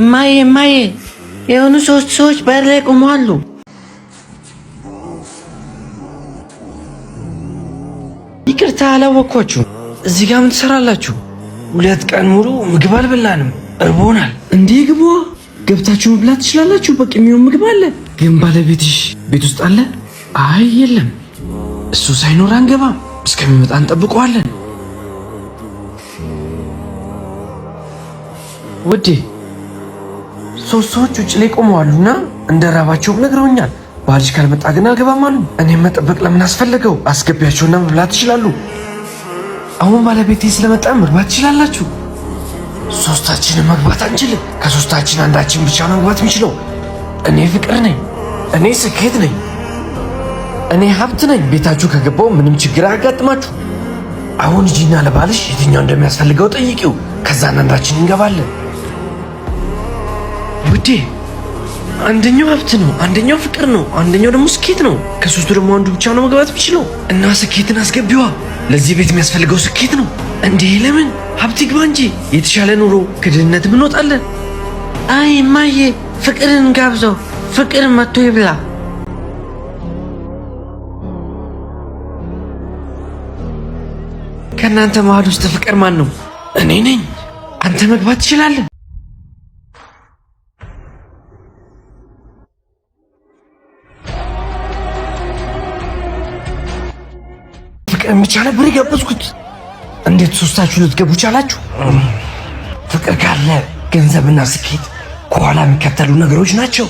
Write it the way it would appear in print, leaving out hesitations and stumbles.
ማዬ ማዬ፣ የሆኑ ሶስት ሰዎች በር ላይ ቆመዋሉ። ይቅርታ አላወቅኳችሁ። እዚህ ጋር ምን ትሰራላችሁ? 2 ቀን ሙሉ ምግብ አልበላንም፣ እርቦናል። እንዴ ግቡ፣ ገብታችሁ መብላት ትችላላችሁ። በቂ የሚሆን ምግብ አለ። ግን ባለቤትሽ ቤት ውስጥ አለ? አይ የለም፣ እሱ ሳይኖር አንገባም። እስከሚመጣ እንጠብቀዋለን። ውዴ ሶስት ሰዎች ውጭ ላይ ቆመዋሉና እንደራባቸውም ነግረውኛል። ባልሽ ካልመጣ ግን አልገባም አሉ። እኔም መጠበቅ ለምን አስፈለገው? አስገቢያቸውና መብላት ትችላሉ። አሁን ባለቤቴ ስለመጣ መግባት ትችላላችሁ። ሶስታችንን መግባት አንችልም። ከሶስታችን አንዳችን ብቻ ነው መግባት የሚችለው። እኔ ፍቅር ነኝ፣ እኔ ስኬት ነኝ፣ እኔ ሀብት ነኝ። ቤታችሁ ከገባው ምንም ችግር አያጋጥማችሁ። አሁን ሂጂና ለባልሽ የትኛው እንደሚያስፈልገው ጠይቂው። ከዛን አንዳችን እንገባለን። ውዴ አንደኛው ሀብት ነው፣ አንደኛው ፍቅር ነው፣ አንደኛው ደግሞ ስኬት ነው። ከሶስቱ ደግሞ አንዱ ብቻ ነው መግባት የሚችለው እና ስኬትን አስገቢዋ። ለዚህ ቤት የሚያስፈልገው ስኬት ነው። እንዴ ለምን ሀብት ይግባ እንጂ የተሻለ ኑሮ ከድህነትም እንወጣለን። አይ እማዬ፣ ፍቅርን ጋብዘው፣ ፍቅር መጥቶ ይብላ። ከእናንተ መሀል ውስጥ ፍቅር ማን ነው? እኔ ነኝ። አንተ መግባት ትችላለህ። ፍቅርን ብቻ ነበር የጋበዝኩት። እንዴት ሶስታችሁ ልትገቡ ቻላችሁ? ፍቅር ካለ ገንዘብና ስኬት ከኋላ የሚከተሉ ነገሮች ናቸው።